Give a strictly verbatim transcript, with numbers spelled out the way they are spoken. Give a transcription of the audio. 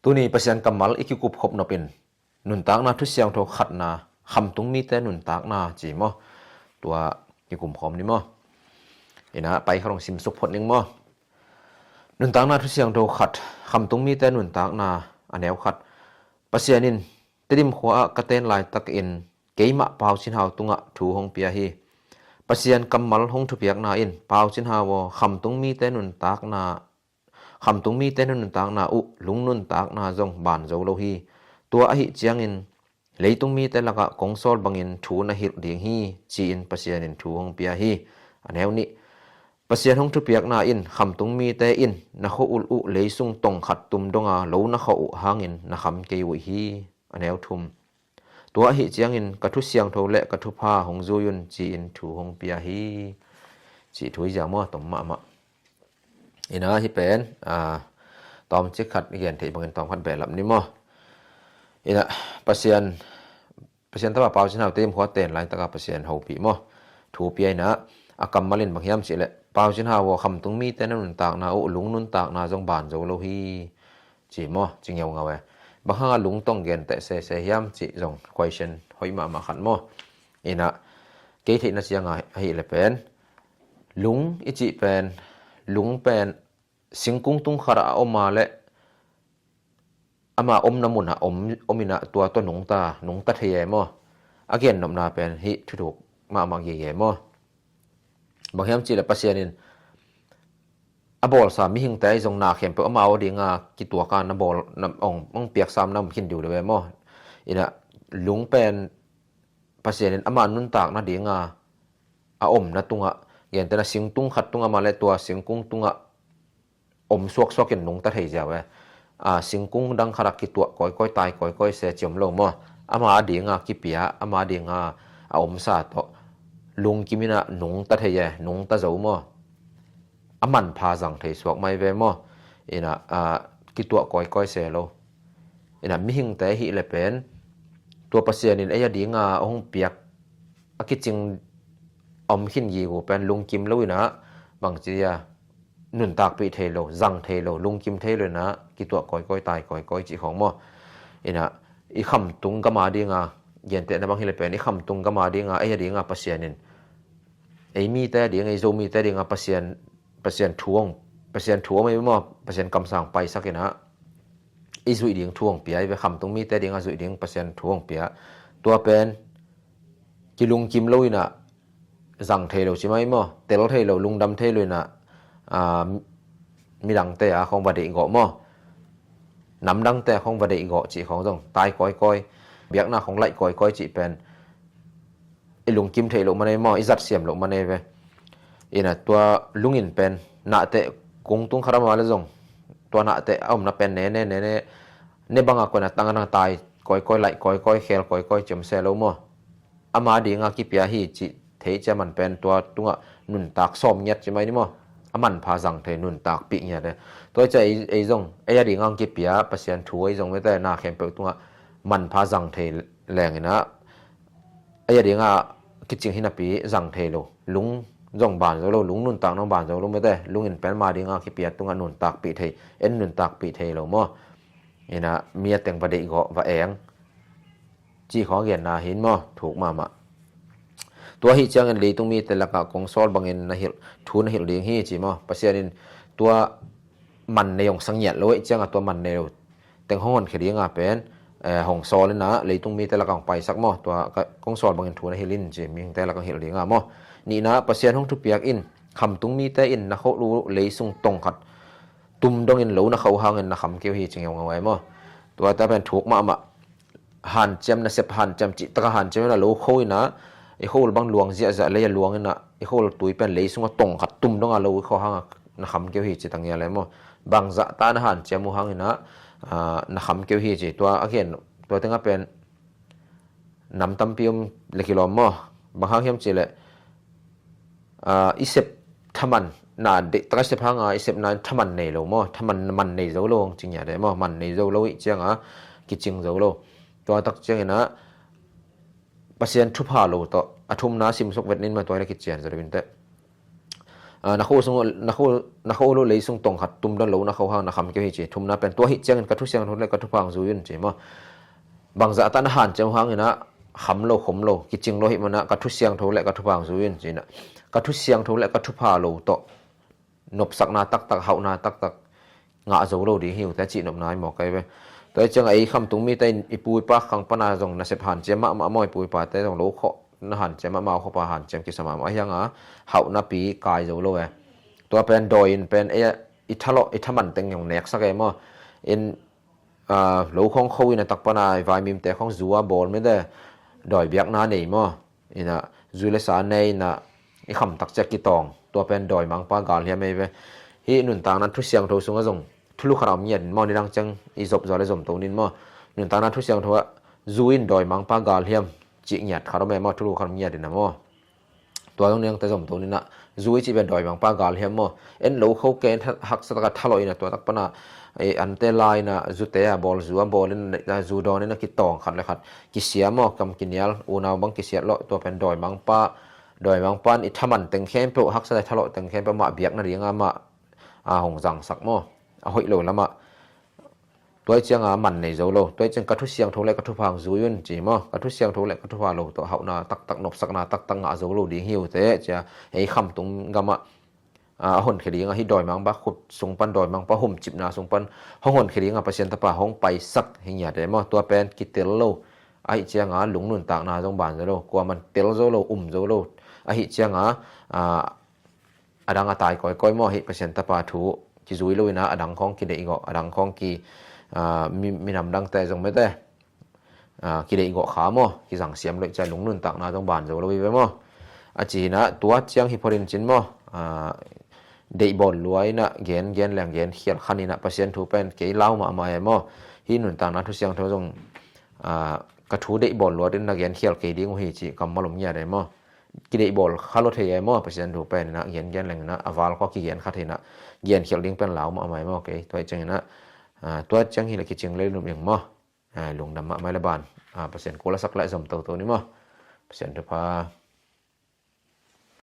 Tuni Pasian kammal i kikupkhop nopin nuntakna thusiangtho khatna, khamtung mite nuntakna ci maw? Tua kikumkhawm ni maw? Ina pai khat hong simsuk phot ning maw? Nuntakna thusiangtho khat, khamtung mite nuntakna, a neu khat. Pasian in Tedim khua ah ka ten laitakin keimah Pau Cin Hau tungah thu hong pia hi. Pasian kammal hong thupiakna in Pau Cin Hau aw, khamtung mite nuntakna, khamtung mite nuntakna uh lung nuntakna zong ban zo lo hi. Tua ahi ciangin leitung mite lakah kong sawl bangin thu na hilh ding hi, ci-in Pasian in thu hong pia hi. A neu nih. Pasian hong thupiakna in khamtung mite in na khua ulh uh leisung tong khat tum donga lo na khauh uh hangin na kham kei uh hi. A neu thum. Tua ahi ciangin ka thusiangtho le ka thupha hong zui un, ci-in thu hong pia hi. Cih thu hi zia maw, tom mahmah. Ina hi pen, a, tawmcik khat i gen theih bangin tawm khat behlap ni maw? Ina Pasian, Pasian tapa Pau Cin Hau Tedim khua ten laitaka Pasian hopih maw? Thu pia ina, a kammal in bang hiam cih leh Pau Cin Hau aw, khamtung mite na nuntakna uh lung nuntakna zong ban zo lo hi. Ci maw, ci ngeungau e. Bang hanga lung tong genteh sese hiam cih zong question hoih mahmah khat maw? Ina kei theihna cianga ahih le pen, lung i cih pen, lung pen singkung tung khatah a om a le ama omna munah om, om ina tua tawh nungta, nungta thei e maw? A gennopna pen hih thuthuk mahmah gige maw? Bang hiam cih le Pasian in a bawlsa mihingte ahi zong na khempeuh amau a dinga kituaka na bawl, na, ong, ong piaksa na om khin diu le ve maw? Ina lung pen Pasian in ama nuntakna dinga a omna tungah, gentehna singtung khat tungah mah le tua singkung tungah om suaksuakin nungta thei ziau e. A, singkung dang khatah kituah kawikawi, tai kawikawi se ci om lo maw? Ama a dinga kipia, ama a dinga a omsa tawh lungkim ina nungta thei e, nungta zo maw? A manpha zang thei suak mai ve maw? Ina, a, kituah kawikawi se lo. Ina mihingte ahih le pen tua Pasian in ei a dinga a hong piak a kicing om khin gige pen lungkim lo ina, bangci a, nuntakpih thei lo, zang thei lo, lungkim thei lo ina kituah kawikawi, tai kawikawi cih khawng maw? Ina i khamtung gam a dinga, gentehna bang hi le pen i khamtung gam a dinga, ei a dinga Pasian in ei mite a ding, ei Zomite a dinga Pasian, Pasian thu hong, Pasian thu om ei maw? Pasian kamsang paisak ina i zuih ding thu hong pia, i ve khamtung mite a dinga zuih ding Pasian thu hong pia. Tua pen kilungkim lo ina zang thei lo ci mai maw? Tel thei lo, lungdam thei lo ina, a, midangte a khawng va deihgawh maw? Namdangte a khawng va deihgawh cih khawng zong tai kawikawi, biakna khawng laih kawikawi cih pen i lungkim theih loh man ei maw, i zatsiam loh man ei ve. Ina tua lungin pen nahteh kung tung khat a om a le zong tua nahteh a omna pen ne ne ne ne, ne banga koina tang a nang tai kawikawi, laih kawikawi, khel kawikawi ciam se lo maw? Ama dinga kipia hi cih thei cia man pen tua tungah nuntak sawm ngiat ci mai ni maw? A manpha zang thei, nuntakpih ngiat e. Tua cia ei, ei zong ei a dinga kipia Pasian thu ei zong mete na khempeuh tungah manpha zang thei leng ina ei a dinga kicing hi napi zang thei lo, lung zong ban zo lo, lung nuntak nong ban zo lo mete, lungin pen ama dinga kipia tungah nuntakpih thei, en nuntakpih thei lo maw? Ina mi a teng va deihgawh, va eng cih khawng a genna hi in maw? Thuk mahmah. Tua ahi ciangin leitung mite lakah kong sawl bangin na hilh, thu na hilh ding hi ci maw? Pasian in tua man nei hong sa ngiat lo ahi cianga tua man nei lo teng hong honkhia dinga pen, eh, hong sawl ina leitung mite lakah hong paisak maw? Tua ka, kong sawl bangin thu na hilh in ci, mihingte lakah hong hilh dinga maw? Nihna, Pasian hong thupiak in khamtung mite in na khauh uh leisung tong khat tum dongin lo na khauh uh hangin na kham kei uh hi ci ngeungau ai maw? Tua ta pen thuk mahmah. Hanciam, nasep hanciam, cihtaka hanciam ina lo khauh ina, i khauh uh bang luang ziahziah, lei a luang ina, i khauh uh tui pen lei sunga tong khat tum donga lo i khauh hanga na kham kei uh hi ci ta ngial ai maw? Bangzah ta na hanciam uh hang ina, a, na kham kei uh hi ci. Tua a gen, tua tenga pen nam tampi om le kilawm maw? Bang hang hiam cih leh, a, i sep thaman na deihtaka i sep hanga i sepna in thaman nei lo maw? Thaman man nei zo lo hong ci ngiat e maw? Man nei zo lo ih cianga kicing zo lo. Tua tak ciangina Pasian thupha lo tawh a thumna simsuk vet nin maw, tua ila kician zo lo inteh. Ah, na kho sung, na kho, na kho lo lei sung tong khat tum don lo na kho hang na kham kei hi ci. Thumna pen tua hi ciangin ka thu siangtho le ka thupha hong zui un ci maw. Bangzah ta na hanciam hang inah kham lo khom lo, kicing lo hi manah ka thu siangtho le ka thupha hong zui un ci inah. Ka thu siangtho le ka thupha lo tawh nopsakna taktak, hauhna taktak ngah zo lo ding hi uh te cih nopna hi maw kai ve. Tua hi ciangah ei khamtung mite in i pu i pa khang pana zong nasep hanciam mahmah maw, i pu i pate zong lo khawh na hanciam mahmah, khawpa hanciam kisa mahmah ahi hanga hauhna pi kai zo lo e. Tua pen dawi in pen ei i thalawh i thaman teng zong neksak e maw. In ah, lo khawng kho in a tak pana i vaimimte khawng zu a bawl mite dawi biakna nei maw. Inah zu le sa nei inah i khamtak ciah kitawng, tua pen dawimangpa galhiam ei ve. Hih nuntakna thu siangtho sungah zong thulu khat a om ngiat in maw, nidang ciang i zop zaw le zomto nin maw. Nuntakna thu siangtho ah zu in dawimangpa galhiam cih ngiat khat om ei maw, thulu khat om ngiat in a maw. Tua zong nidangte zomto ninah zu i cih pen dawimangpa galhiam maw. En lo kho ke in haksa taka thalawh inah tua tak pana ante la inah zute a bawl, zu a bawl in zu dawn inah kitawng khat le khat kisia maw, kam kinial, unau bang kisiat lawh, tua pen dawimangpa, dawimangpa in i thaman teng khempeuh, haksa le thalawh teng khempeuh mah biakna dinga mah a hong zangsak maw. A hoih lo lamah tua hi cianga man nei zo lo. Tua hi ciang ka thu siangtho le ka thupha hong zui un ci maw. Ka thu siangtho le ka thupha lo tawh hauhna taktak, nopsakna taktak ngah zo lo ding hi uh te cia. Ei khamtung gamah a honkhia dinga hih dawimangpa khut sung pan, dawimangpa humcipna sung pan hong honkhia dinga Pasian tapa hong paisak hi ngiat e maw. Tua pen kitel lo. Ahi cianga lungnuntakna zong ban zo lo, kuaman tel zo lo, um zo lo. Ahi cianga a, a dang a tai kawikawi maw, hih Pasian tapa thu kizui lo inah a dang khawng kideihgawh, a dang khawng ki, ah, mi, minam dangte zong mete, ah, kideihgawh kha maw, kizangsiam lo ih cia lungnuntakna zong ban zo lo hi ve maw. A ci inah tua ciang hi phot in cin maw, ah, deihbawl lua inah gen, gen leng gen khial khan inah Pasian thu pen kei lau mahmah e maw. Hih nuntakna thu siangtho zong, ah, ka thu deihbawl lua in na gen khial kei ding uh hi cih kammal om ngiat e maw. Kideihbawl kha lo thei e maw, Pasian thu pen inah gen gen leng inah a val khua kigen kha thei inah gen khial ding pen lau mahmah e maw. Kei tua hi ciang inah, ah, tua ciang hi le kicing le lum ing maw. Ah, lungdam mahmah le ban, ah, Pasian kul a sak le zom toto ni maw. Pasian thupha.